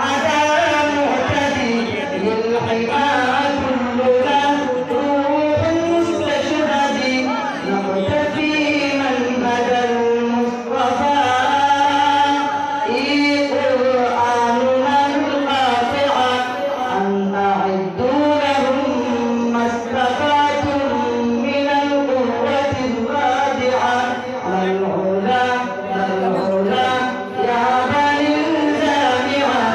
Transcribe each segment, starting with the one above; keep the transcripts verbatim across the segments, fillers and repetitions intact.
عدا معتد للحمى كلنا روح مستشهد نقتفي منهج المصطفى إي قرآننا القاطع أن أعدوا لهم ما استطعتم من القوة الرادعة والعلا والعلا يا بني الجامعة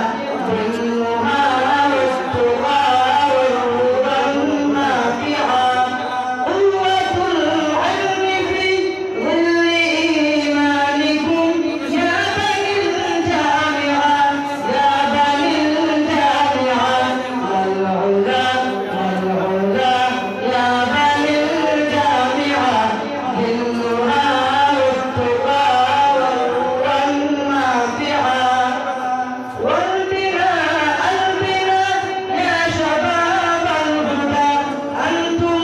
ظلها والتقى والهدى النافعة قوة العلم في ظل إيمانكم يا بني الجامعة يا بني الجامعة والعلا والعلا يا بني الجامعة ظلها والتقى والهدى النافعة والبناء البناء يا شباب الهدى أنتم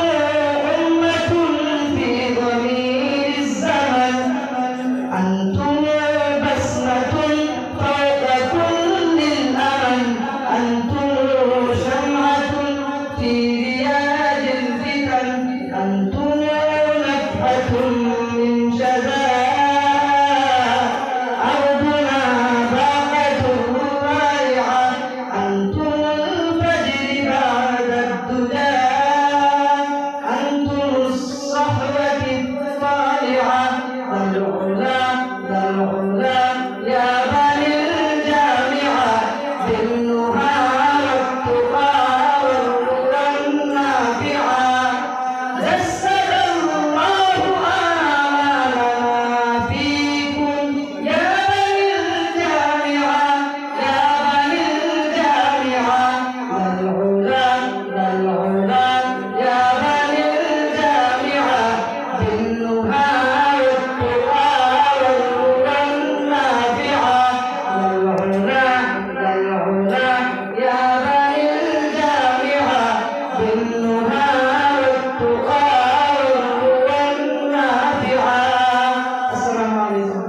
أمة في ضمير الزمن أنتم بسمة فوق كل الأمل أنتم شمعة في رياض الفتن أنتم نفحة من شذا أرضنا باقة رائعة أنتم الفجر بعد الدجى أنتم الصحوة الطالعة والعلا والعلا يا بني الجامعة ظلها والتقى والهدى النافعة جسد الله آمالنا فيكم يا بني الجامعة يا بني الجامعة والعلا والعلا يا بني الجامعة ظلها والتقى والهدى النافعة والعلا والعلا يا بني الجامعة ظلها والتقى والهدى النافعة السلام عليكم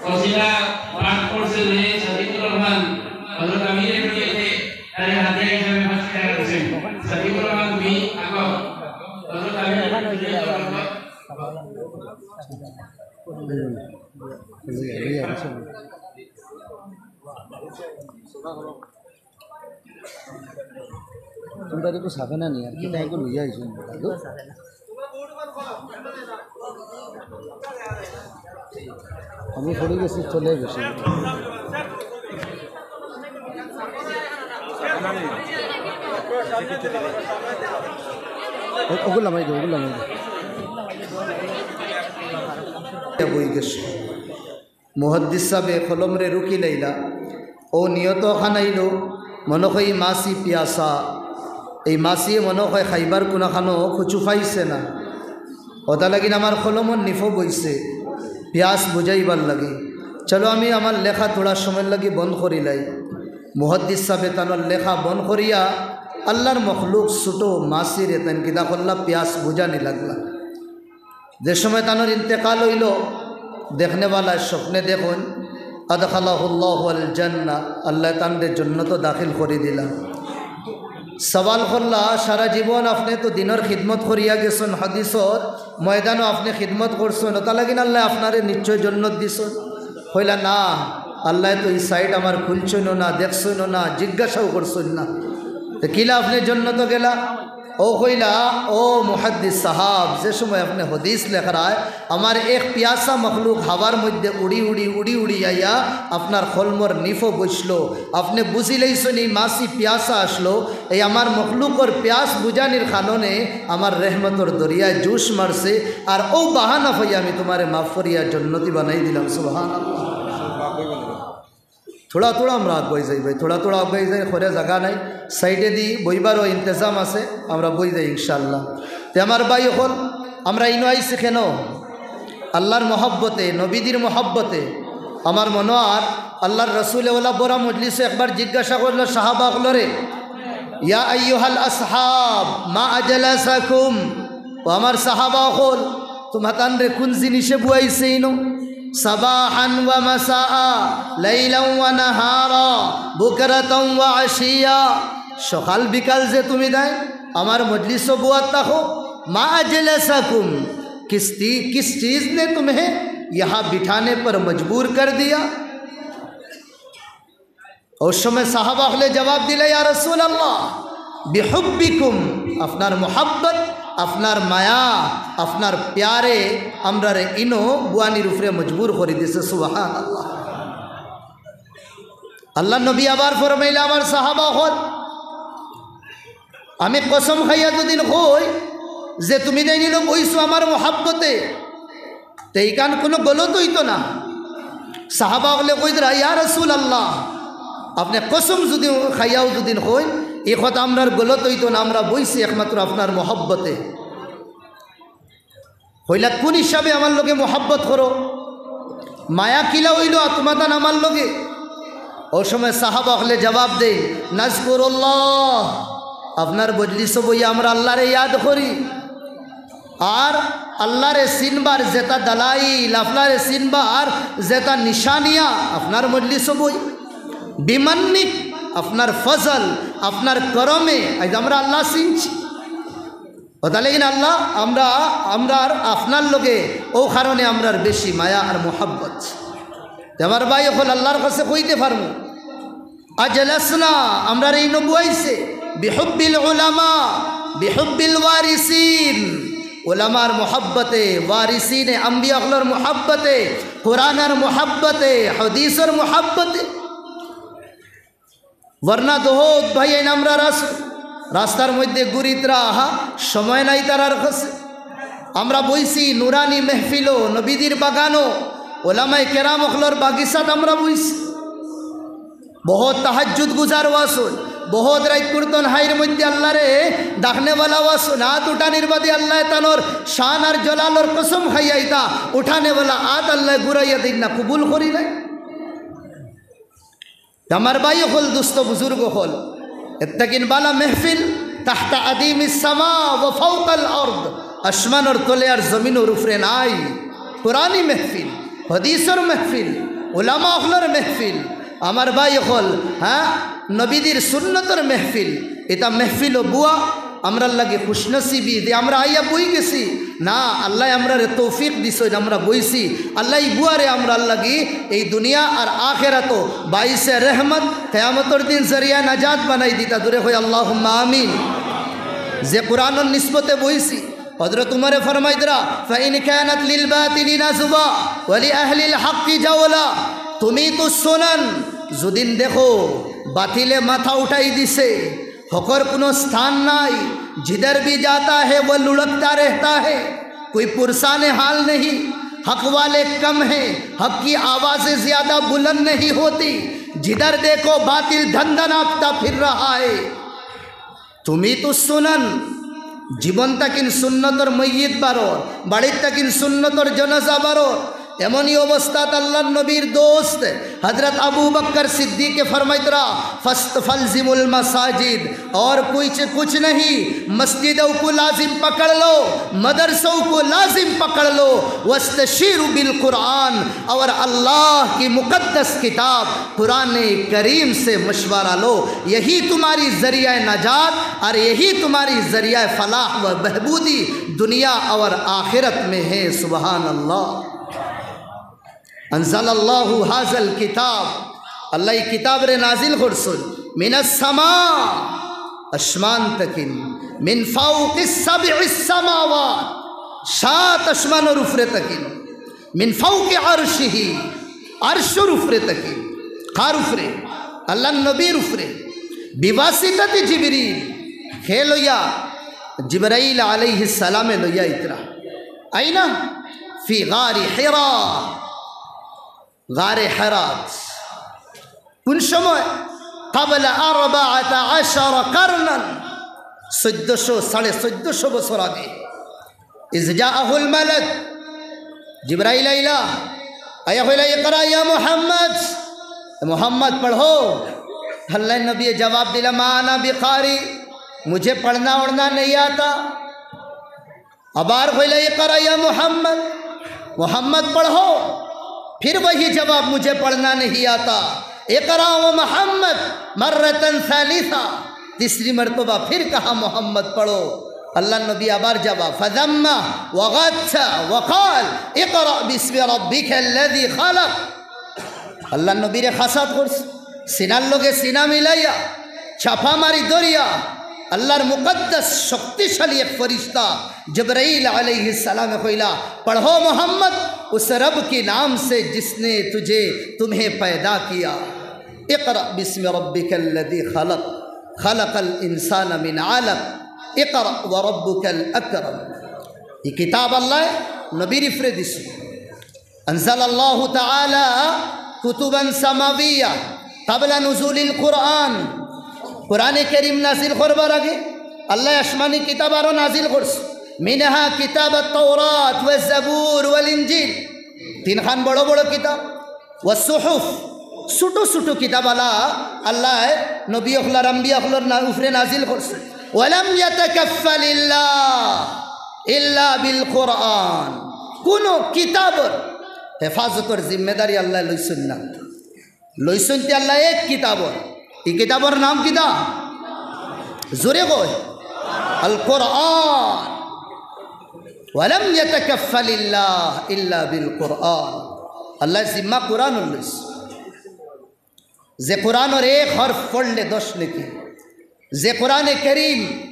কসিদা পাঠ করছেন এই সাদিকুর রহমান, হযরত আমির এমপিতে তার হাদিয়া হিসাবে পাঁচশো টাকা দিয়েছেন। সাদিকুর রহমান, তুমি আগে হযরত আমির এমপিতে তোমরা একটু সাফে না নিয়ে আর কি, তাই একটু লইয়া আইসুন। আমি পড়ে গেছি, চলে গেছি। ও-, ওগুলো লামাই দে, ওগুলো লামাই দে। বই গেছে। মুহাদ্দিস সাবে কলমরে রুকি লাইলা। ও নিয়ত খানাইলো, মনে হয় মাছি পিয়াসা। এই মাছিয়ে মনে হয় খাইবার কুনাখানো কুচু পাইছে না। ওটা লাগিন আমার কলমর নিফো বইছে, পিয়াস বুঝাইবার লাগি। চলো, আমি আমার লেখা থোড়া সময় লাগি বন্ধ করিলাই। মুহাদ্দিস সাবে তানর লেখা বন্ধ করিয়া আল্লাহর মখলুক ছোট মাছিরে তান কিতা করলা, পিয়াস বুঝানি লাগলা। যে সময় তানর ইন্তেকাল অইলো, দেখনেওয়ালায় স্বপ্নে দেখইন, আদখালাহুল্লাহু আল জান্নাহ, আল্লায় তানরে জন্নতো দাখিল করি দিলা। সওয়াল করলা, সারা জীবন আপনে তো দ্বীনর খিদমত করিয়া গেছইন, হাদিসর ময়দানো আপনে খিদমত করছইন, ওটা লাগিন আল্লায় আপনারে নিশ্চয় জন্নত দিছইন। কইলা, না, আল্লায় তো ই সাইড আমার খুলছইনও না, দেখছইনও না, জিজ্ঞাসাও করছইন না। তে কিলা আপনে জন্নতো গেলা? ও কইলা, ও মুহাদ্দিস সাহাব, যে সময় আপনে হাদিস লেখরায়, আমার এক পিয়াসা মখলুক হাওয়ার মধ্যে উড়ি উড়ি, উড়ি উড়ি আইয়া আপনার কলমর নিফো বইছলো। আপনে বুঝিলাইছইন ই মাছি পিয়াসা আছলো, এই আমার মখলুকর পিয়াস বুঝানির কারণে আমার রহমতর দরিয়ায় জোশ মারছে, আর ও বাহানা পাইয়া আমি তুমারে মাফ করিয়া জন্নতি বানাই দিলাম। সুবহানাল্লাহ। থোড়া থোড়া আমরা আগুয়াই যাই ভাই, থোড়া থোড়া আগুয়াই যাই, ঘরে জাগা নাই, সাইডেদি বইবারও ইন্তেজাম আছে, আমরা বই যাই ইনশাআল্লাহ। তে আমার ভাই অকল, আমরা ইনো আইছি কেনে? আল্লাহর মহব্বতে, নবীজির মহব্বতে আমার মনো অর আল্লাহর রসুলে অলা বড় মজলিসো একবার জিজ্ঞাসা করলো সাহাবা অকলরে, "ইয়া আইয়ুহাল আসহাব, মা আজলাসাকুম?" ও আমার সাহাবা অকল, তুমাতানরে কুন জিনিসে বওয়াইছে ইনো? সাবাহান ওয়া মাসাআ, লাইলান ওয়া নাহারা, বুকরাতান ওয়া আশিয়া। সকাল বিকাল যে তুমি দায় আমার মজলিসো বওয়াত থাকো, মা আজলাসাকুম, কিস তি-, কিস চিজ নে তুমহে ইহাঁ বিঠানে পর মজবুর কর দিয়া? ওই সময় সাহাবা অকলে জবাব দিলা, "ইয়া রাসূলুল্লাহ, বিহুব্বিকুম, আপনার মোহাব্বত, আপনার মায়া, আপনার প্যারে আমরারে ইনো বওয়ানির উপরে মজবুর করি দিছে।" সুবহানাল্লাহ। আল্লাহর নবী আবার ফরমাইলা, আমার সাহাবা অকল, আমি কসম খাইয়া যুদি কই যে তুমি দাইন ইনো বইছো আমার মোহাব্বতে, তে ইখান কুনু গলত অইতো না। সাহাবা অকলে কইতরা, "ইয়া রাসূলুল্লাহ, আপনে কসম যুদি খাইয়াও যুদি কইন, ই কথা আমরার গলত অইতো না, আমরা বইছি একমাত্র আপনার মোহাব্বতে।" কইলা, "কুন হিসাবে আমার লগে মোহাব্বত করো? মায়া কিলা অইলো তুমাতান আমার লগে?" ওই সময় সাহাবা অকলে জবাব দেইন, "নাজকুরুল্লাহ, আপনার মজলিসো বইয়া আমরা আল্লাহরে ইয়াদ করি।" আর আল্লাহরে চিনবার যেতা দালাইল, আল্লাহরে চিনবার যেতা নিশানিয়া আপনার মজলিসো বই। বিমান্নিক, আপনার ফজল, আপনার করমে আইজ আমরা আল্লাহ চিনছি। অতার লাগিন আল্লাহ, আমরা, আমরার আপনার লগে অউ কারণে আমরার বেশি মায়া আর মোহাব্বত। তে আমার ভাই অকল, আল্লাহর কাছে কইতে পারমু, আজলাসনা, আমরারে ইনো বওয়াইছে, বিহুব্বিল উলামা, বিহুব্বিল ওয়ারিসিন, উলামার মোহাব্বতে, ওয়ারিসিনে আম্বিয়া অকলর মোহাব্বতে, কোরআনর মোহাব্বতে, হাদিসর মোহাব্বতে। ওয়ারনা দহত ভাইয়াইন আমরার রাস-, রাস্তার মধ্যে ঘুরিতরা, আহা, সময় নাই তারার কাছে। আমরা বইছি নুরানি মেহফিলো, নবীজির বাগানো, ওলামায়ে কেরাম অকলর বাগিচাত আমরা বইছি। বহুত তাহাজ্জুদ গুজারও আছইন, বহুত রাইত কুরতন হাইর মধ্যে আল্লাহরে ডাকনেওয়ালাও আছইন। আত উঠানির বাদে আল্লায় তানর শান আর জলালর কসম খাইয়া ইতা উঠানেওয়ালা আত আল্লায় ঘুরাইয়া দিন না, কবুল করি নাই। আমার ভাই অকল, দুস্ত বুজুর্গ অকল, এর থাকিন বালা মেহফিল, তাহতা আদিমিস সামা ওয়া ফাওকাল আরদ, আসমানর তলে আর জমিনর উপরে নাই। কোরআনি মেহফিল, হাদিসর মেহফিল, উলামা অকলর মেহফিল। আমার ভাই অকল, হ্যাঁ, নবীজির সুন্নতর মেহফিল, ইতা মেহফিলো বওয়া আমরার লাগি খুশনসিবি যে আমরা আইয়া বই গেছি। না, আল্লায় আমরারে তৌফিক দিছইন, আমরা বইছি। আল্লায় ই বওয়ারে আমরার লাগি এই দুনিয়া আর আখেরাতো বাইসে রহমত, কিয়ামতর দিন জরিয়া নাজাত বানাই দিতা। জোরে কই আল্লাহুম্মা আমিন। যে কোরআনর নিসবতে বইছি, হযরত উমরে ফরমাইতরা, "ফাইন কানাত লিল বাতিলি নাজবা ওয়া লি আহলিল হাক্কি জাওলা।" তুমি তো শোনান, যুদিন দেখো বাতিলে মাথা উঠাই দিছে, হকর কোনো স্থান নাই, জিধর ভি জাতা হে ওয়া লুড়কতা রেহতা হে, কোই পুরসানে হাল নেহি, হক ওয়ালে কম হে, হক কি আওয়াজে জিয়াদা বুলন্দ নেহি হোতি, জিধর দেখো বাতিল ধনধনাতা ফির রাহা হে। তুমি তো শোনান, জীবন থাকিন সুন্নতর মইয়িত বারো, বাড়িত থাকিন সুন্নতর জানাজা বারো। এমনই অবস্থাত আল্লাহর নবীর দোস্ত হযরত আবু বকর সিদ্দিকে ফরমাইতরা, "ফাস্ত-, ফালজিমুল মাসাজিদ, অর কুছ, কুছ নেহি, মসজিদো কো লাজিম পকড় লো, মদরসো কো লাজিম পকড় লো, ওয়াস্তাশিরু বিল কুরআন, অর আল্লাহ কি মুকদ্দস কিতাব কোরআনে করিম সে মশওয়ারা লো, ইহি তুমারি জরিয়ায়ে নাজাত অর ইহি তুমারি জরিয়ায়ে ফলাহ ওয়া বহবুদি দুনিয়া অর আখিরাত মে হে।" সুবহানাল্লাহ। আনজালাল্লাহু হাযাল কিতাব, আল্লায় ই কিতাবরে নাজিল করছইন, মিনাস সামা, আসমান থাকিন, মিন ফাওকিস সাবইস সামাওয়াত, সাত আসমানর উপরে থাকিন, মিন ফাওকি আরশিহি, আরশর উপরে থাকিন। কার উপরে? আল্লাহর নবীর উপরে। বিওয়াসিতাতি জিবরিল, কে লইয়া? জিবরাইল আলাইহিস সালামে লইয়া ইতরা। আইনা? ফি গারি হিরা, গারে হেরাত। কোন সময়? কাবলা আরবাআতা আশারা কারনান, চোদ্দশো, সাড়ে চোদ্দশো বছর আগে। ইজ জাআহুল মালাক, জিবরাইল আইলা, আইয়া কইলা, "ইকরা ইয়া মুহাম্মদ, মুহাম্মদ পড়ো।" আল্লাহর নবীয়ে জবাব দিলা, "মা আনা বিকারি, মুঝে পড়না ওড়না নেই আতা।" আবার কইলা, "ইকরা ইয়া মুহাম্মদ, মুহাম্মদ পড়ো।" ফির ওহি জবাব, "মুঝে পড়না নেই আতা।" "ইকরা ওয়া মুহাম্মদ মাররাতান সালিসা।" তিসরি মর্তবা ফির কাহা, "মুহাম্মদ পড়ো।" আল্লাহর নবী আবার জবাব, "ফাযাম্মা ওয়া গাচ্ছা ওয়া কাল, ইকরা বিসমি রাব্বিকাল্লাযী খালাক।" আল্লাহর নবীরে খাসাত করছে, সিনার লগে সিনা মিলাইয়া, ছাপা মারি ধরিয়া, আল্লাহর মুকদ্দাস শক্তিশালী এক ফিরিস্তা জিবরাইল আলাইহিস সালামে কইলা, "পড়ো মোহাম্মদ, উস রব কে নাম সে জিসনে তুঝে, তুমহে পয়দা কিয়া। ইকরা বিসমি রাব্বিকাল্লাযী খালাক, খালাকাল ইনসানা মিন আলাক, ইকরা ওয়া রাব্বুকাল আকরাম।" এই কিতাব আল্লাহ নবীর উপরে দিছে। আনজালাল্লাহু তাআলা কুতুবান সামাবিয়া ক্বাবলা নুজুলিল কুরআন। কোরআনে কারীম নাজিল করবার আগে আল্লাহ আসমানি কিতাব আরো নাজিল করছে। মিনহা কিতাবাত তাওরাত ওয়াজ জাবুর ওয়াল ইনজিল। তিনখান বড় বড় কিতাব। ওয়াস সুহুফ, ছোট ছোট কিতাব আলা আল্লাহ নবী অকলর, আম্বিয়া অকলর না-, উপরে নাজিল করছে। ওয়ালাম ইয়াতাকাফফালিল্লাহ ইল্লা বিল কুরআন। কুনু কিতাবর হেফাজতর জিম্মেদারি আল্লাহ লইছইন না। লইছইন তে আল্লাহ এক কিতাবর। এই কিতাবর নাম কিতা? জোরে কই। আল কুরআন। ওয়ালাম ইয়াতাকাফফালিল্লাহ ইল্লা বিল কুরআন। আল্লাহ জিম্মা কুরআন লইছে। যে কোরআনর এক হরফ পড়লে দশ নেকি। যে কোরআনে করিম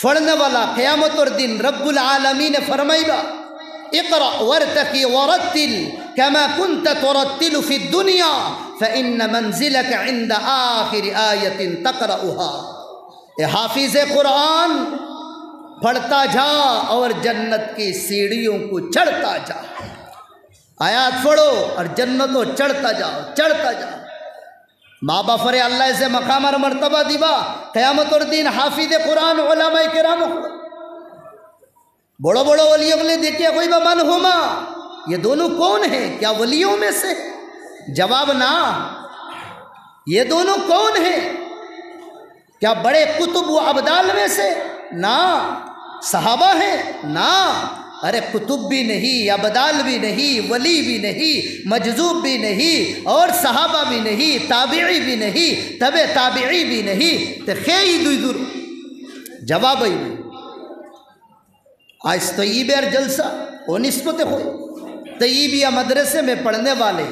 পড়নেওয়ালা কিয়ামতর দিন রব্বুল আলামিনে ফরমাইবা, "ইকরা ওয়ারতাকি ওয়ারাত্তিল কামা কুনতা তুরাত্তিলু ফিদ দুনিয়া, ফাইন্না মানজিলাকা ইনদা আখিরি আয়াতিন তাকরাউহা।" এ হাফিজে কোরআন, পড়তা যা অর জন্নত কি সিঁড়িয়োঁ কো চড়তা যা। আয়াত পড়ো আর জন্নতো চড়তা যাও, চড়তা যাও। মা বাফরে আল্লায় যে মাকাম আর মর্তবা দিবা, কিয়ামতর দিন হাফিজে কোরআন, উলামায়ে কেরাম অকল, বড় বড় ওলি অকলে দেখিয়া কইবা, "মান হুমা? ইয়ে দোনো কৌন হ্যায়? ক্যা ওলিয়োঁ মে সে?" জবাব না। "ইয়ে দোনো কৌন হ্যায়?" کیا بڑے قطب و ابدال میں سے؟ نہ۔ صحابہ ہیں؟ نہ۔ ارے قطب بھی نہیں، ابدال بھی نہیں، ولی بھی نہیں، مجذوب بھی نہیں، اور صحابہ بھی نہیں، تابعی بھی نہیں، تبع تابعی بھی نہیں۔ تے خے ای دوی دور؟ جواب ای دوی۔ آج طیبے ار جلسہ، او نسبت ہوئی۔ طیبیہ مدرسے میں پڑھنے والے،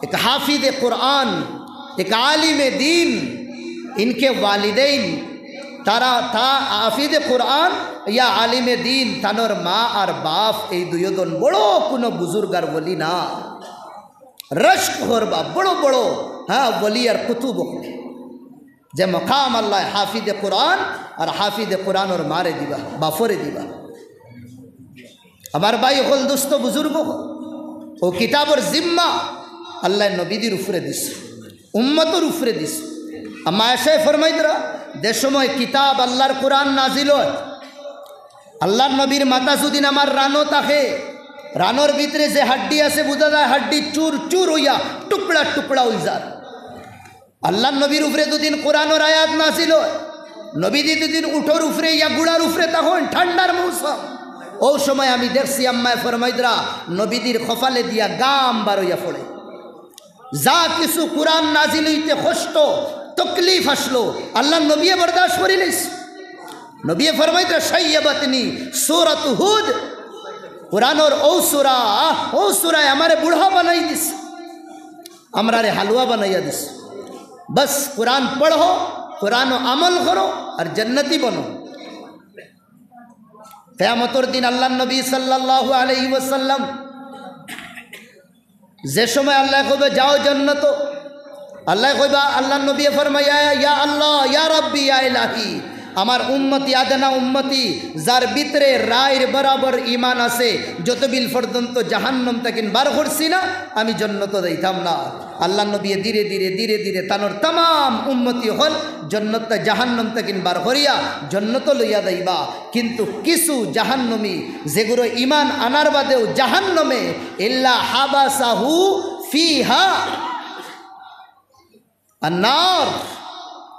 ایک حافظ قرآن، ایک عالم دین، ان کے والدین، تارا تا حافظ قرآن یا عالم دین، তানর মা আর বাফ এই দুইজন বড় কোনো বুজুর্গ আর ওলি না। রশক করবা বড় বড়, হ্যাঁ, ওলি আর কুতুব। যে মকাম আল্লায় হাফিজে কোরআন আর হাফিজে কোরআনর মারে দিবা, বাফরে দিবা। আমার ভাই অকল, দোস্ত, বুজুর্গ অকল, অউ কিতাবর জিম্মা আল্লায় নবীদের উপরে দিছে, উম্মতর উপরে দিছে। আম্মা আয়েশায় ফরমাইতরা, যে সময় কিতাব আল্লাহর কোরআন নাজিল হয়, আল্লাহর নবীর মাথা যুদিন আমার রানো থাকে, রানোর ভিতরে যে হাড্ডি আছে বুঝা যায় হাড্ডি চুর চুর অইয়া টুকরা টুকরা অই যার। আল্লাহর নবীর উপরে দুদিন কোরআনর আয়াত নাজিল হয়, নবীজি দুদিন উটর উপরে ইয়া ঘুড়ার উপরে তখন ঠান্ডার মৌসুম, অউ সময় আমি দেখছি আম্মায় ফরমাইতরা নবীজির কপালে দিয়া গাম বারইয়া পড়ে। যা কিছু কোরআন নাজিল অইতে কষ্ট, তকলিফ আসলো, আল্লাহর নবীয়ে বরদাস্ত করিলিছে। নবীয়ে ফরমাইতরা, "শাইয়াবাতনি সূরাতু হুদ।" কোরআনর অউ সূরা, অউ সূরায় আমারে বুড়া বানাই দিছে। আমরারে হালুয়া বানাইয়া দিছে। বাস কোরআন পড়ো, কোরআনো আমল করো, আর জান্নাতি বনো। কিয়ামতর দিন আল্লাহর নবী সাল্লাল্লাহু আলাইহি ওয়াসাল্লাম যে সময় আল্লায় কইবা, "যাও জান্নাতো", আল্লায় কইবা, আল্লাহর নবীয়ে ফরমাইয়া, "ইয়া আল্লাহ, ইয়া রাব্বি, ইয়া ইলাহি, আমার উম্মতি, আদনা উম্মতি, যার ভিতরে রাইর বরাবর ইমান আছে, যতবিল পর্যন্ত জাহান্নম থাকি বার করছি না, আমি জন্নতো যাইতাম না। আল্লার নবীয়ে ধীরে ধীরে, ধীরে ধীরে তানর তামাম উম্মতি অকল জন্নতটা জাহান্নম থাকি বার করিয়া জন্নতো লইয়া যাইবা। কিন্তু কিছু জাহান্নমী, যেগুলো ইমান আনার বাদেও জাহান্নমে, ইল্লা হাবাসাহু ফিহা আন্নার।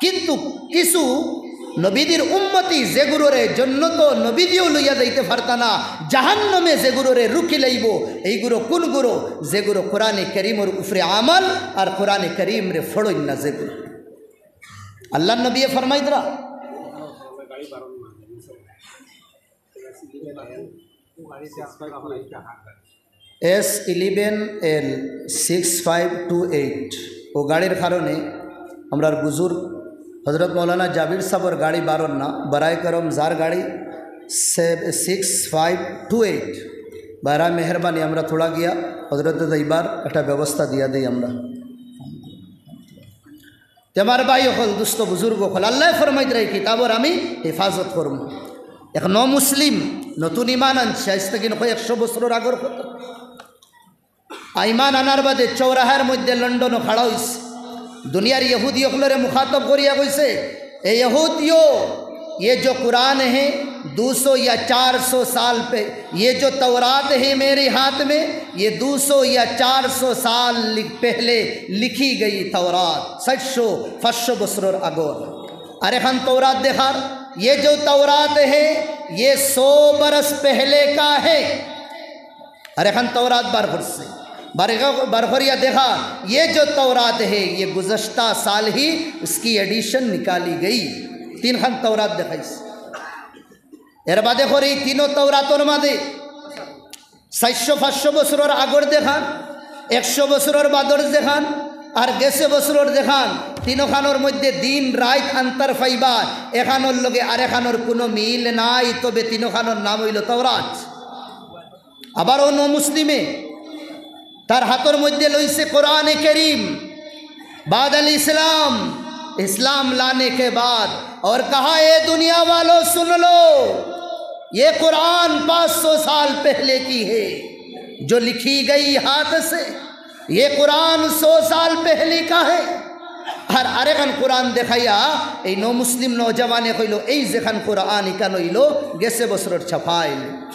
কিন্তু কিছু নবীজির উম্মতি, যেগুলোরে জন্নতো নবীজিও লইয়া যাইতে পারতা না, জাহান্নমে যেগুলোরে রুকি লাইবো, এইগুলো কোনগুলো? যেগুলো কোরআনে করিমর উপরে আমল আর কোরআনে করিমরে ফড়ইন না যেগুলো। আল্লার নবীয়ে ফরমাইতরা, S eleven L six five two eight, ও গাড়ির কারণে আমরার বুজুর্গ হজরত মৌলানা জাবির সাবর গাড়ি বারর না, বারায় করম যার গাড়ি সিক্স ফাইভ টু এইট, বারা মেহরবানি, আমরা থোড়া গিয়া হজরতে যাইবার একটা ব্যবস্থা দিয়া দেই আমরা। তে আমার ভাই অকল, দুস্ত বুজুর্গ অকল, আল্লায় ফরমাইতরা এই কিতাবর আমি হেফাজত করমু। এক ন মুসলিম, নতুন ইমান আনছে, আইজ থাকি কয় একশো বছরর আগর কথা। আ, ইমান আনার বাদে চৌরাহার মধ্যে লন্ডনো খাড়া অইছে। দুনিয়ার ইহুদি অকলরে মুখাতব করিয়া কইছে, "এ ইহুদিও, ये जो कुरान है, दो सौ या चार सौ साल पे, ये जो तौरात है मेरे हाथ में, ये दो सौ या चार सौ साल लि-, पहले लिखी गई तौरात, চাইরশো পাঁচশো বছরর আগর।" আর এখান তৌরাত দেখার, "ये जो तौरात है, ये सौ बरस पहले का है।" আর এখান তৌরাত বার করছে, বার, বার করিয়া দেখা, "ये जो तौरात है, ये गुज़श्ता साल ही इसकी एडिशन निकाली गई।" তিনখান তৌরাত দেখাইছে। এর বাদে করে এই তিনো তৌরাতর মাঝে চাইরশো পাঁচশো বছরর আগর দেখান, একশো বছরর বাদর দেখান, আর গেছে বছরর দেখান, তিনোখানর মধ্যে দিন রাইত আন্তর পাইবা, এখানর লগে আর এখানর কোনো মিল নাই, তবে তিনোখানর নাম অইলো তৌরাত। আবার অন্য মুসলিমে তার হাতর মধ্যে লইছে কোরআনে করিম, बाद अल इस्लाम, इस्लाम लाने के बाद, और कहा, "ए दुनिया वालों, सुन लो, ये कुरान पाँच सौ साल पहले की है, जो लिखी गई हाथ से, ये कुरान सौ साल पहले का है।" আর আরেকখান কোরআন দেখাইয়া এই ন মুসলিম নওজওয়ানে কইলো, "এই যেখান কোরআন, ইখান অইলো গেছে বছরর ছাপাইল।"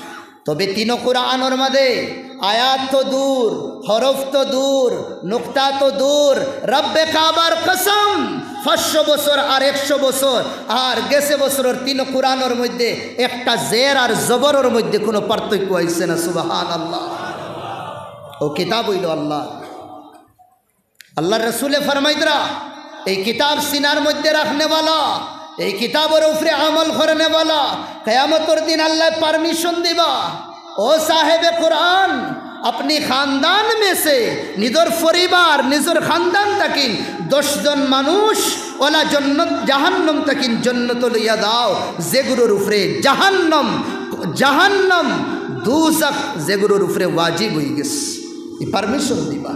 তবে তিনো কোরআনর মাঝে আয়াত তো দূর, হরফ তো দূর, নুকতা তো দূর, রব্বে কাবার কসম, পাঁচশো বছর আর একশো বছর আর গেছে বছরর তিনো কোরআনর মধ্যে একটা জের আর জবরর মধ্যে কোনো পার্থক্য আইছে না। সুবহানাল্লাহ। ও কিতাব অইলো আল্লাহ। আল্লার রসুলে ফরমাইতরা, এই কিতাব সিনার মধ্যে রাখনেওয়ালা, এই কিতাবর উপরে আমল করনেওয়ালা, কিয়ামতর দিন আল্লায় পারমিশন দিবা, "ও সাহেবে কোরআন, আপনি খানদান মে সে, নিজর পরিবার, নিজর খানদান থাকি দশ জন মানুষ ওলা জন্নত, জাহান্নম থাকি জন্নত লইয়া যাও, যেগুলোর উপরে জাহান্নম, জাহান্নম, দুজখ যেগুলোর উপরে ওয়াজিব অইগেছে।" এই পারমিশন দিবা।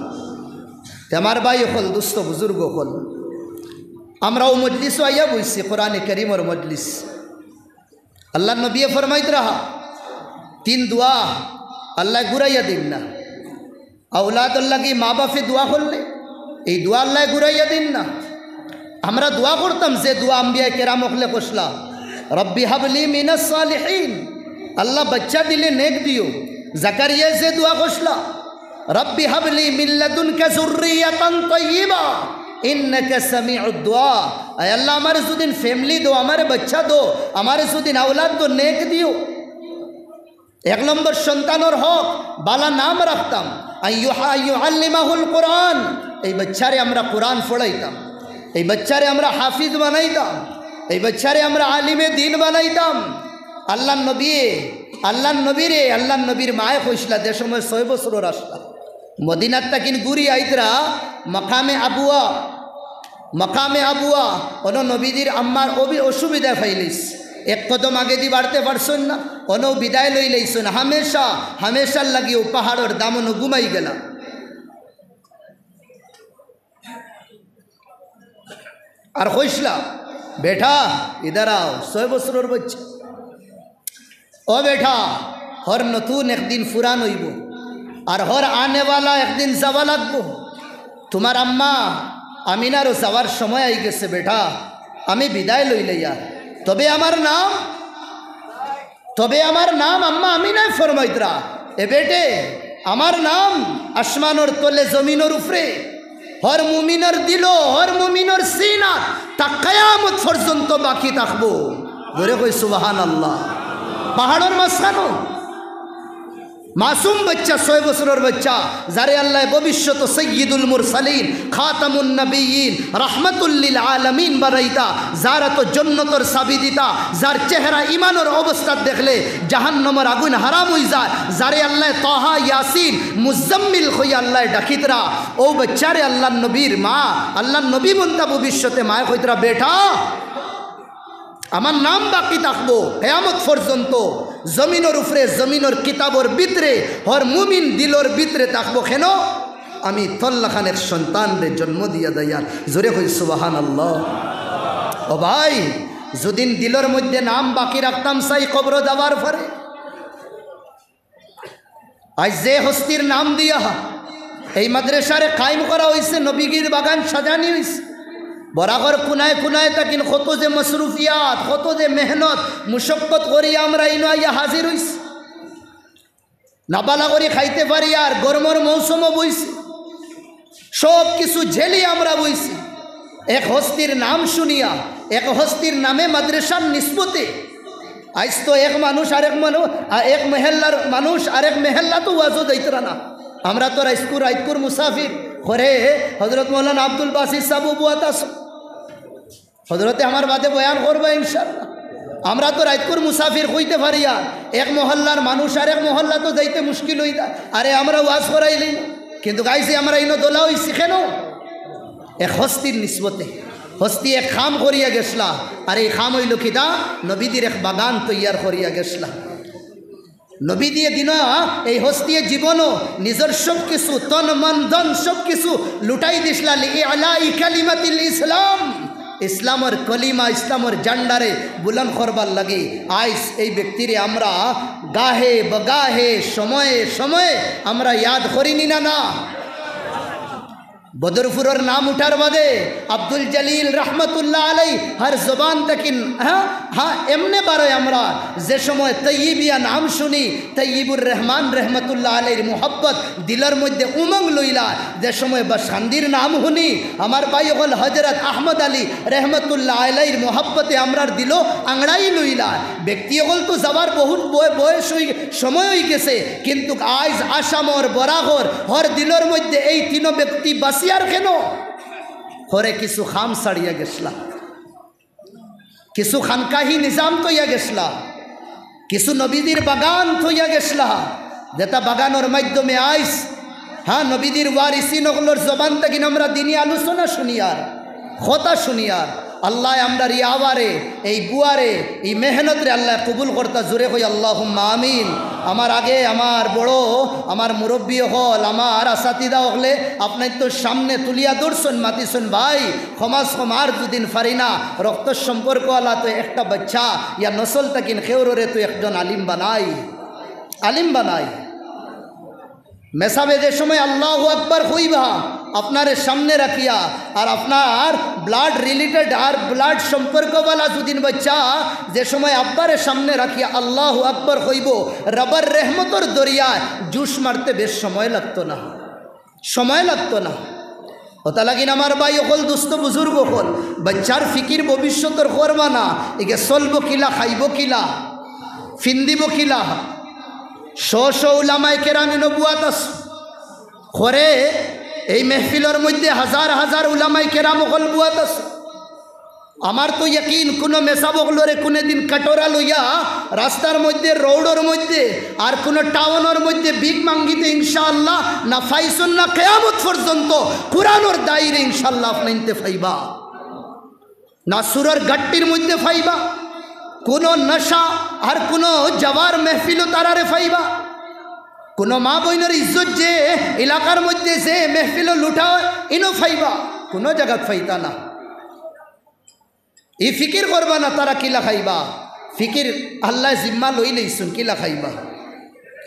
তে আমার ভাই অকল, দুস্ত বুজুর্গ অকল, আমরা অউ মজলিসো আইয়া বইছি, কোরআনে করিমর মজলিস। আল্লার নবীয়ে ফরমাইতরা, তিন দোয়া আল্লায় ঘুরাইয়া দিন না। আওলাদর লাগি মা বাপে দোয়া করলে, এই দোয়া আল্লায় ঘুরাইয়া দিন না। আমরা দোয়া করতাম যে দোয়া আম্বিয়ায়ে কেরাম অকলে করছলা, "রব্বি হাবলি মিনাস সালিহিন", আল্লাহ বাচ্চা দিলে নেক দিও। জাকারিয়ায় যে দোয়া করছলা, "রব্বি হাবলি মিন লাদুনকা যুররিয়াতান তাইয়িবা ইন্নাকা সামিউদ দুআ", আয় আল্লাহ, আমারে যুদি ফ্যামিলি দেও, আমারে বাচ্চা দেও, আমারে যুদি আওলাদ দেও, নেক দিও। এক নম্বর সন্তানর হক, বালা নাম রাখতাম, আইয়ুহা-, আইয়ুআল্লিমাহুল কোরআন, এই বাচ্চারে আমরা কোরআন পড়াইতাম, এই বাচ্চারে আমরা হাফিজ বানাইতাম, এই বাচ্চারে আমরা আলিমে দিন বানাইতাম। আল্লার নবী, আল্লার নবীরে, আল্লার নবীর মায়ে কইছলা, যে সময় ছয় বছরর আছলা, মদিনাত থাকি ঘুরি আইতরা, মাকামে আবুয়া, মাকামে আবুয়া, অনো নবীজির আম্মার অবি-, অসুবিধা পাইলিছ, এক কদম আগেদি বাড়তে পারছইন না, অনো বিদায় লইলাইছইন, হামেশা, হামেশার লাগি অউ পাহাড়র দামনো ঘুমাই গেলা। আর কইছলা, বেটা, ইধার আও, ছয় বছরর বাচ্চা। ও বেটা, হর নতুন একদিন ফুরান অইবো, আর হর আনেওয়ালা একদিন যাওয়া লাগবো। তুমার আম্মা আমিনারও যাওয়ার সময় আইগেছে বেটা, আমি বিদায় লইলাইয়ার। তবে আমার নাম, তবে আমার নাম আম্মা আমিনায় ফরমাইতরা, এ বেটে, আমার নাম আসমানর তলে জমিনর উপরে, হর মুমিনর দিলো, হর মুমিনর সিনাত, তা কিয়ামত পর্যন্ত বাকি থাকবো। জোরে কই সুবহানাল্লাহ। পাহাড়র মাঝখানো মাসুম বাচ্চা, ছয় বছরর বাচ্চা, যারে আল্লায় ভবিষ্যত সাইয়্যিদুল মুরসালিন, খাতামুন নাবিয়্যিন, রাহমাতুল লিল আলামিন বানাইতা, যার আতো জন্নতর চাবি দিতা, যার চেহারা ইমানর অবস্থাত দেখলে জাহান্নামর আগুন হারাম অইযায়, যারে আল্লায় তাহা, ইয়াসিন, মুজাম্মিল কইয়া আল্লায় ডাকিতরা, অউ বাচ্চারে আল্লার নবীর মা, আল্লার নবী বনতা ভবিষ্যতে মায় কইতরা, বেটা, আমার নাম বাকি থাকবো কিয়ামত পর্যন্ত, জমিনর উপরে, জমিনর কিতাবর ভিতরে, হর মুমিন দিলর ভিতরে থাকবো। কেন? আমি তর লাখান এক সন্তানরে জন্ম দিয়া যাইয়ার। জোরে কই সুবহানাল্লাহ। ও ভাই, যুদিন দিলর মধ্যে নাম বাকি রাখতাম চাই কবরো যাওয়ার পরে, আইজ যে হস্তির নাম দিয়া এই মাদ্রাসারে কায়েম করা অইছে, নবীজির বাগান সাজানি অইছে, বরাকর কুনায় কুনায় তাকিন কত যে মসরুফিয়াত, কত যে মেহনত, মুশক্কত করি আমরা ইনো আইয়া হাজির অইছি। না বালা করি খাইতে পারিয়ার, গরমর মৌসুমও বইছে, সব কিছু ঝেলি আমরা বইছি। এক হস্তির নাম শুনিয়া, এক হস্তির নামে মাদ্রাসার নিসবতে আইজ তো এক মানুষ আরেক মানুষ, আ, এক মেহেল্লার মানুষ আরেক মেহেল্লাত ওয়াজো যাইতরা না। আমরা তো রাইতকুর, রাইতকুর মুসাফির। ঘরে হজরত মৌলানা আব্দুল বাসিত সাব বুয়াত আছো। হজরতে আমার বাদে বয়ান করবা ইনশাআল্লাহ। আমরা তো রাইতকুর মুসাফির কইতে পারিয়ার, এক মহল্লার মানুষ আরেক মহল্লাত যাইতে মুশকিল অইযায়। আরে আমরা ওয়াজ করাইলি, কিন্তু গাইছি আমরা ইনো দলা অইছি কেন? এক হস্তির নিসবতে। হস্তি এক কাম করিয়া গেছলা, আর এই কাম অইলো কিতা? নবীজির এক বাগান তৈয়ার করিয়া গেছলা। নবীজিয়ে দিনা এই হস্তিয়ে জীবনও নিজর সব কিছু, তন মন ধন সব কিছু লুটাই দিছলা, লি ইলাই কালিমাতিল ইসলাম, ইসলামর কলিমা, ইসলামর জান্ডারে বুলন্দ করবার লাগি। আইজ এই ব্যক্তিরে আমরা গাহে বগাহে, সময়ে সময়ে আমরা ইয়াদ করি নি না, না? বদরপুরর নাম উঠার বাদে আব্দুল জলিল রহমতুল্লাহ আলাই হর জবান তাকিন, হ্যাঁ, হ্যাঁ, এমনে বারোয় আমরা যে সময় তৈয়িবিয়া নাম শুনি, তৈয়িবুর রহমান রহমতুল্লাহ আলাইর মোহব্বত দিলর মধ্যে উমং লইলা, যে সময় বাসকান্দির নাম হুনি, আমার ভাই অকল হজরত আহমদ আলী রহমতুল্লাহ আলাইর মোহব্বতে আমরার দিলো আংড়াই লইলা। ব্যক্তি অকল তো যাবার বহুত বয়-, বয়স অই, সময় অই গেছে, কিন্তু আইজ আসামর বরাকর হর দিলর মধ্যে এই তিনো ব্যক্তি বাঁচিয়ার কেন? হরে কিছু খাম ছাড়িয়া গেছলা, কিছু খানকাহি নিজাম থইয়া গেছলা, কিছু নবীজির বাগান থইয়া গেছলা, যেটা বাগানর মাধ্যমে আইজ, হ্যাঁ, নবীজির ওয়ারিসিন অকলর জবান থাকি আমরা দিনি আলোচনা শুনিয়ার, কথা শুনিয়ার। আল্লায় আমরার ই আওয়ারে, এই বুয়ারে, এই মেহনতরে আল্লায় কবুল করতা। জোরে কই আল্লাহুম্মা আমিন। আমার আগে আমার বড়, আমার মুরব্বী অকল, আমার আসাতিদা অকলে আপনার তো সামনে তুলিয়া ধরছইন, মাতিছইন ভাই, ক্ষমাস ক্ষমার দুদিন ফারি না, রক্তর সম্পর্ক আলা তো একটা বাচ্চা, ইয়া নসল তাকিন খেউররে তো একজন আলিম বানাই, আলিম বানাই। মেসাবে যে সময় আল্লাহু আকবার কইবা, আপনারে সামনে রাখিয়া, আর আপনার ব্লাড রিলেটেড আর ব্লাড সম্পর্কওয়ালা দুদিন বাচ্চা যে সময় আব্বারে সামনে রাখিয়া আল্লাহু আকবার কইবো, রবর রহমতর দরিয়ায় জুশ মারতে বেশ সময় লাগতো না, সময় লাগতো না। অতা লাগিন আমার ভাই অকল, দুস্ত বুজুর্গ অকল, বাচ্চার ফিকির ভবিষ্যতর করবা না, ইগে চলবো কিলা, খাইবো কিলা, ফিন্দিবো কিলা। শ শ উলামায়ে কেরাম ইনো বুয়াত আছো। করে এই মেহফিলর মধ্যে হাজার হাজার উলামায়ে কেরাম অকল বুয়াত আছো। আমার তো ইয়াকিন, কুনু মেসাব অকলরে কুনুদিন কাটোরা লইয়া রাস্তার মধ্যে, রোডর মধ্যে, আর কুনু টাউনর মধ্যে ভিক মাঙ্গিতে ইনশাআল্লাহ না পাইছইন না, কিয়ামত পর্যন্ত কুরআনর দাইরে ইনশাআল্লাহ আপনাইন্তে পাইবা। না সুরর গাট্টির মধ্যে পাইবা, কুনু নশা আর কুনু জুয়ার মেহফিলো তারারে পাইবা, কুনু মা বইনর ইজ্জত যে এলাকার মধ্যে যে মেহফিলো লুটা অয়, ইনো পাইবা, কুনু জাগাত পাইতা না। ই ফিকির করবা না তারা কিলা খাইবা। ফিকির আল্লায় জিম্মা লই লইছইন, কিলা খাইবা।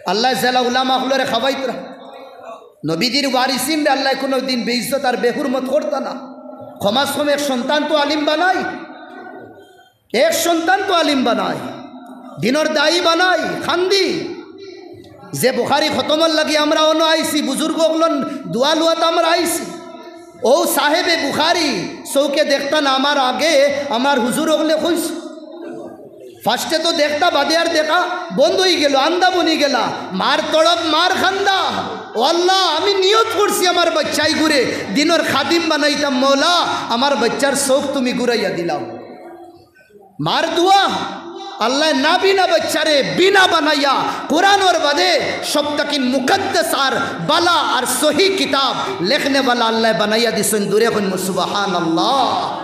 আল্লায় যেলা উলামা অকলরে খাওয়াইতরা। নবীজির ওয়ারিসিনরে আল্লায় কুনুদিন বেইজ্জত আর বেহুরমত করতা না। কমাস কম এক সন্তান তো আলিম বানাই, এক সন্তান তো আলিম বানাই, দিনর দায়ী বানাই। কান্দি যে বুখারি খতমর লাগি আমরা অনো আইছি, বুজুর্গ অকলর দোয়া লওয়াত আমরা আইছি। অউ সাহেবে বুখারি চউখে দেখতা না, আমার আগে আমার হুজুর অকলে কইছে। ফার্স্টে তো দেখতা, বাদে আর দেখা বন্ধ অইগেলো, আন্দা বনিগেলা। মার তড়প, মার কান্দা। ও আল্লাহ, আমি নিয়ত করছি আমার বাইচ্চাইগুরে দিনর খাদিম বানাইতাম। মওলা, আমার বাইচ্চার চউখ তুমি ঘুরাইয়া দিলাও। মার দোয়া, আল্লায় নাবিনা বাইচ্চারে বিনা বানাইয়া কুরআনর বাদে সব থাকি মুকাদ্দাস আর বালা আর সহি কিতাব লেখনেওয়ালা আল্লায় বানাইয়া দিছইন। জুরে কইন সুবহানাল্লাহ।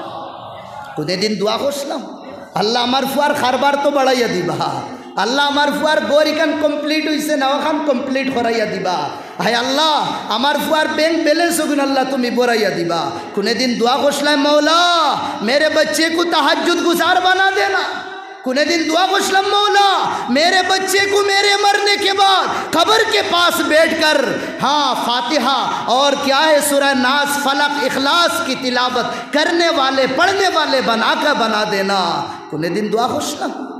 কুনুদিন দোয়া করছিলাম, "আল্লাহ, আমার ফুয়ার কারবার তো বাড়াইয়া দিবা, আল্লাহ, আমার ফুয়ার ঘর ইখান কমপ্লিট অইছে না, অখান কমপ্লিট করাইয়া দিবা, হায় আল্লাহ, আমার ফুয়ার ব্যাংক ব্যালেন্স অগুন আল্লাহ তুমি ভরাইয়া দিবা।" কুনুদিন দোয়া করছিলাম, "মওলা, মেরে বচ্চে কো তাহাজ্জুদ গুজার বানা দেনা।" কুনুদিন দোয়া করছিলাম, "মওলা, মেরে বচ্চে কো মেরে মরনে কে বাদ কবর কে পাস বেঠকর, হ্যাঁ, ফাতিহা অর কিয়া হ্যায়, সূরা নাস, ফালাক, ইখলাস কি তিলাওয়াত করনে ওয়ালে, পড়নে ওয়ালে বানা কে বানা দেনা।" কুনুদিন দোয়া করছিলাম।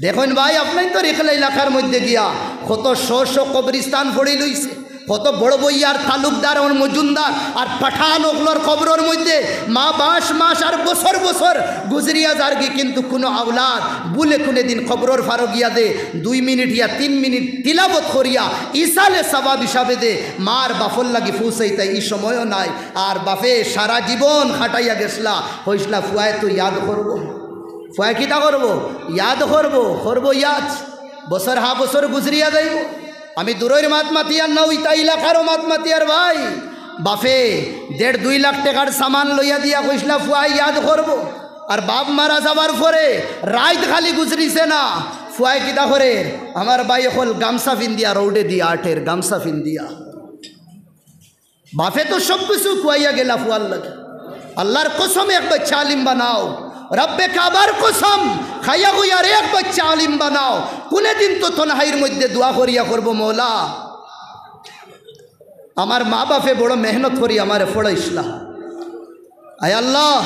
দেখইন ভাই, আপনাইনতর ইকলা এলাকার মধ্যে গিয়া কত শ শ কবরিস্তান পড়ি লইছে, কত বড় বইয়ার তালুকদার আর মজুমদার আর পাঠান অকলর কবরর মধ্যে মা মাস মাস আর বছর বছর গুজরিয়া যারগি, কিন্তু কুনু আওলাদ ভুলে কুনুদিন কবরর ফারো গিয়া দে দুই মিনিট ইয়া তিন মিনিট তিলাবত করিয়া ইসালে সওয়াব হিসাবে দে, মার বাফর লাগি পৌঁছাইতা ই সময়ও নাই। আর বাফে সারা জীবন খাটাইয়া গেছলা, কইছলা ফুয়ায় তো ইয়াদ করবো। ফুয়ায় কিতা করবো? ইয়াদ করবো, করবো ইয়াদ। বছর হা বছর গুজরিয়া যাইবো। আমি দূরর মাত মাতিয়ার না, অউ ইতা এলাকারও মাত মাতিয়ার ভাই। বাফে দেড় দুই লাখ টেকার সামান লইয়া দিয়া কইছলা ফুয়ায় ইয়াদ করবো। আর বাফ মারা যাওয়ার পরে রাইত খালি গুজরিছে না, ফুয়ায় কিতা করের, আমার ভাই অকল গামছা ফিন্দিয়া রোডে দিয়া আটের, গামছা ফিন্দিয়া। বাফে তো সব কিছু খুয়াইয়া গেলা ফুয়ার লাগি। আল্লার কসম, এক বাইচ্চা আলিম বানাও। রব্বে কাবার কসম, খাইয়া গুইয়ার এক বাইচ্চা আলিম বানাও। কুনুদিন তো তনহাইর মধ্যে দোয়া করিয়া করবো, "মওলা, আমার মা বাফে বড় মেহনত করি আমারে পড়াইছলা।" আয় আল্লাহ,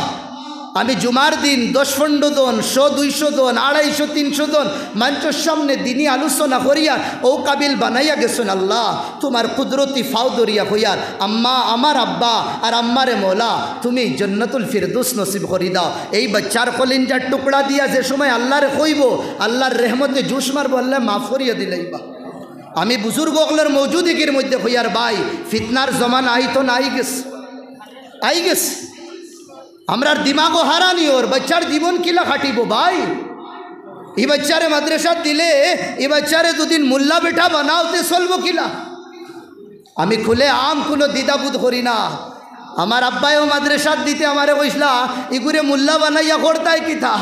আমি জুমার দিন দশ পনরো জন, শ দুইশ জন, আড়াইশ তিনশ জন মানষর সামনে দিনি আলোচনা করিয়া অউ কাবিল বানাইয়া গেছইন। আল্লাহ, তুমার কুদরতি ফাও ধরিয়া কইয়ার, আম্মা, আমার আব্বা আর আম্মারে মওলা, তুমি জন্নতুল ফিরদৌস নসিব করি দাও। এই বাইচ্চার কলিঞ্জার টুকরা দিয়া যে সময় আল্লারে কইবো, আল্লার রেহমতে জুশ মারবো, আল্লায় মাফ করিয়া দিলাইবা। আমি বুজুর্গ অকলর মৌজুদিগির মধ্যে কইয়ার ভাই, ফিতনার জমানা আইতো না, আইগেছে, আইগেছে। আমরার দিমাগও হারানি অর, বাইচ্চার জীবন কিলা কাটিবো ভাই? ই বাইচ্চারে মাদ্রাসাত দিলে, ই বাইচ্চারে দুদিন মোল্লা বেটা বানাও তে চলবো কিলা? আমি খুলে আম কুনু দ্বিধাবোধ করি না। আমার আব্বায়ও মাদ্রাসাত দিতে আমারে কইছলা, "ইগুরে মোল্লা বানাইয়া করতায় কিতা?"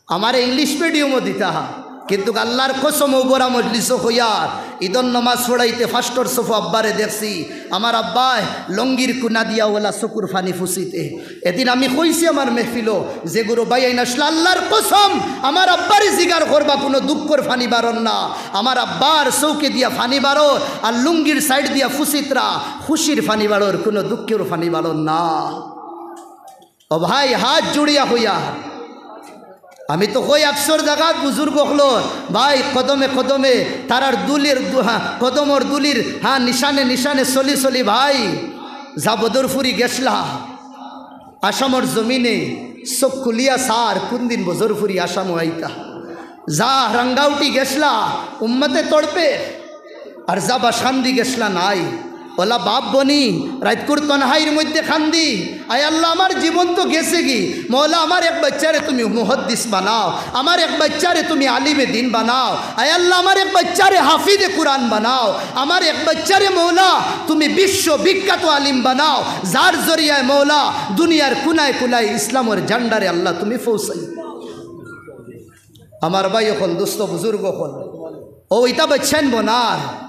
আমারে ইংলিশ মিডিয়ামও দিতা, কিন্তু আল্লার কসম, অউ বড়া মজলিসও কইয়ার, ইদর নমাজ পড়াইতে ফার্স্টর সফো আব্বারে দেখছি, আমার আব্বায় লঙ্গির কুনা দিয়া অলা চকুর পানি ফুছিতে। এদিন আমি কইছি আমার মেহফিলো, যেগুরো ভাইয়াইন আছলা, আল্লার কসম, আমার আব্বারে জিগার করবা, কুনু দুঃখর পানি বারর না। আমার আব্বার চউখে দিয়া পানি বারর, আর লুঙ্গির সাইড দিয়া ফুছিতরা, খুশির পানি বারর, কুনু দুঃখর পানি বারর না। ও ভাই, হাত জুড়িয়া কইয়ার, আমি তো কই আকসর জাগাত বুজুর্গ অকলর, ভাই, কদমে কদমে তারার দুলির দু-, হ্যাঁ, কদমর দুলির, হ্যাঁ, নিশানে নিশানে চলি চলি, ভাই, যা বদরপুরি গেছলা, আসামর জমিনে চউখ খুলিয়া চার, কুনদিন বদরপুরি আসামো আইতা? যা রাঙ্গাউটি গেছলা, উম্মতে তড়পে, আর যা বাসকান্দি গেছলা নাই। অলা বাপ বনি রাইতকুর তনহাইর মধ্যে কান্দি, "আয় আল্লাহ, আমার জীবন তো গেছেগি, মওলা, আমার এক বাইচ্চারে তুমি মুহাদ্দিস বানাও, আমার এক বাইচ্চারে তুমি আলিমে দিন বানাও, আয় আল্লাহ, আমার এক বাইচ্চারে হাফিজে কুরআন বানাও, আমার এক বাইচ্চারে, মওলা, তুমি বিশ্ব বিখ্যাত আলিম বানাও, যার জরিয়ায়, মওলা, দুনিয়ার কুনায় কুনায় ইসলামর ঝান্ডারে, আল্লাহ, তুমি পৌঁছাই।" আমার ভাই অকল, দোস্ত, বুজুর্গ অকল, অউ ইতা বাইচ্চাইন বনার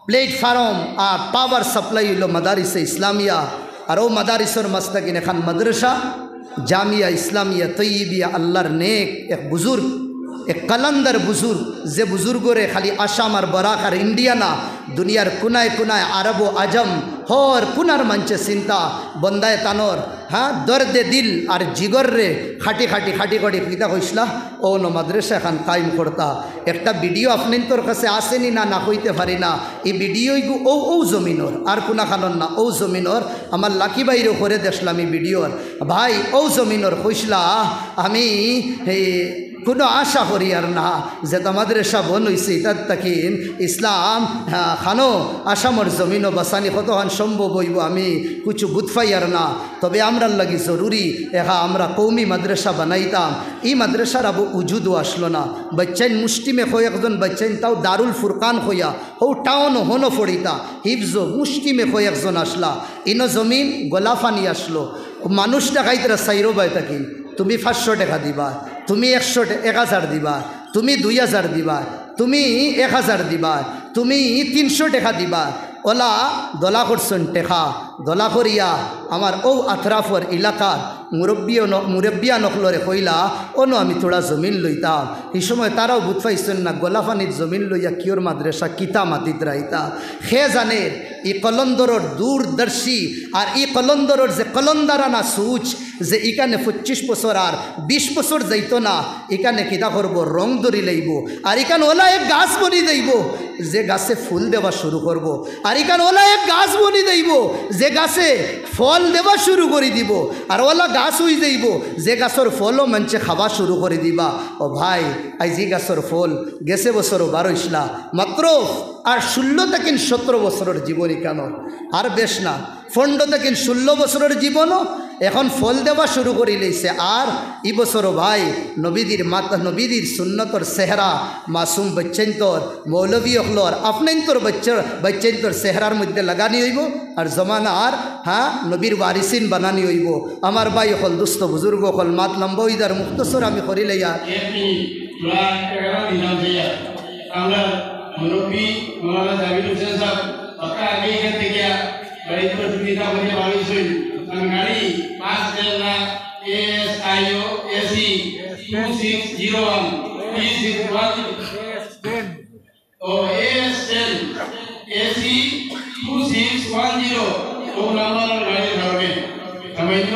প্ল্যাটফর্ম আর পাওয়ার সাপ্লাই অইলো মাদারিসে ইসলামিয়া, আর অউ মাদারিসর মাঝ থাকি এখান মাদ্রাসা। জামিয়া ইসলামিয়া তৈয়বিয়া আল্লাহর নেক এক বুজুর্গ, এক কালান্দার বুজুর্গ, যে বুজুর্গরে খালি আসাম আর বরাক আর ইন্ডিয়া না, দুনিয়ার কুনায় কুনায় আরব ও আজম হর কুনার মানষে চিনতা। বন্দায় তানর, হ্যাঁ, দর্দে দিল আর জিগররে খাটি খাটি খাটি খাটি কিতা কইছলা, অনো মাদ্রাসা এখান কায়েম করতা। একটা ভিডিও আপনাইন্তর কাছে আছে নি না, না কইতে পারি না। ই ভিডিও ইগু ও, ও জমিনর, আর কুনাখানর না, ও জমিনর। আমার লাকি ভাইরেও করে দেখলাম ই ভিডিওর। ভাই, ও জমিনর কইছলা, আমি, হে, কুনু আশা করিয়ার না, যেতা মাদ্রাসা বন অইছে, ইতার তাকিন ইসলাম, হ্যাঁ, খানো আসামর জমিনো বাচানি কতখান সম্ভব অইবো, আমি কুছু বুঝ পাইয়ার না। তবে আমরার লাগি জরুরি, এখা আমরা কওমি মাদ্রাসা বানাইতাম। ই মাদ্রাসার আবু উজুদও আসলো না। বাইচ্চাইন মুষ্টিমেয় কয়েকজন বাইচ্চাইন তাও দারুল ফুরকান কইয়া, হউ টাউনো হনো পড়িতা, হিফজো মুষ্টিমেয় কয়েকজন আসলা। ইনো জমিন গলাফানি আসলো। মানুষ দেখাইতরা চাইরো বায় তাকিন, তুমি পাঁচশো টেকা দিবা, তুমি একশো টে-, এক হাজার দিবা, তুমি দুই হাজার দিবা, তুমি এক হাজার দিবা, তুমি তিনশো টেকা দিবা। অলা দলা করছইন টেকা, দলা করিয়া আমার অউ আতরাফর ইলাকার মুরব্বিয়ন-, মুরব্বিয়ান অকলরে কইলা, অনো আমি থুড়া জমিন লইতাম। হি সময় তারাও বুঝ পাইছইন না, গলাফানিত জমিন লইয়া কিয়র মাদ্রাসা, কিতা মাতিতরা ইতা। কে জানে, ই কলন্দরর দূরদর্শী আর ই কলন্দরর যে কলন্দারানা সুচ, যে ইখানে পঁচিশ বছর আর বিশ বছর যাইতো না, ইখানে কিতা করবো, রং ধরি লাইবো। আর ইখান অলা এক গাছ বনি যাইবো, যে গাছে ফুল দেওয়া শুরু করবো। আর ইখান অলা এক গাছ বনি যাইবো, যে গাছে ফল দেওয়া শুরু করি দিবো। আর অলা গাছ অই যাইবো, যে গাছর ফলও মানষে খাওয়া শুরু করি দিবা। ও ভাই, আইজ ই গাছর ফল গেছে বছরও বার অইছলা মাত্র, আর ষোলো থাকি সতেরো বছরর জীবন ইখানর, আর বেশ না। পনেরো থাকি ষোলো বছরর জীবনও এখন ফল দেওয়া শুরু করি লইছে। আর ই বছরও ভাই নবীজির মাত-, নবীজির সুন্নতর চেহারা মাসুম বাইচ্চাইন্তর, মৌলভী অকলর, আপনাইন্তর বাইচ্চার, বাইচ্চাইন্তর চেহারার মধ্যে লাগানি অইবো। আর জমানার, হ্যাঁ, নবীর ওয়ারিসিন বানানি অইবো। আমার ভাই অকল, দুস্ত বুজুর্গ অকল, মাত লম্বা অই যার, মুখতসর আমি করি লইয়া। এক মিনিট, থুড়া একটা কথা দিলাম চাইয়া। আমরা মুরব্বী মৌলানা জাবির হোসেন সাহেব, কথা আগে এখান থেকে বাড়িতে চিন্তা করে বাড়ি শুই। আমি গাড়ি পাঁচ দেড় না, S I O AC two six zero one three six one. ও S ten AC two six one zero. ও নাম্বার গাড়ি ধরবে। সামান্য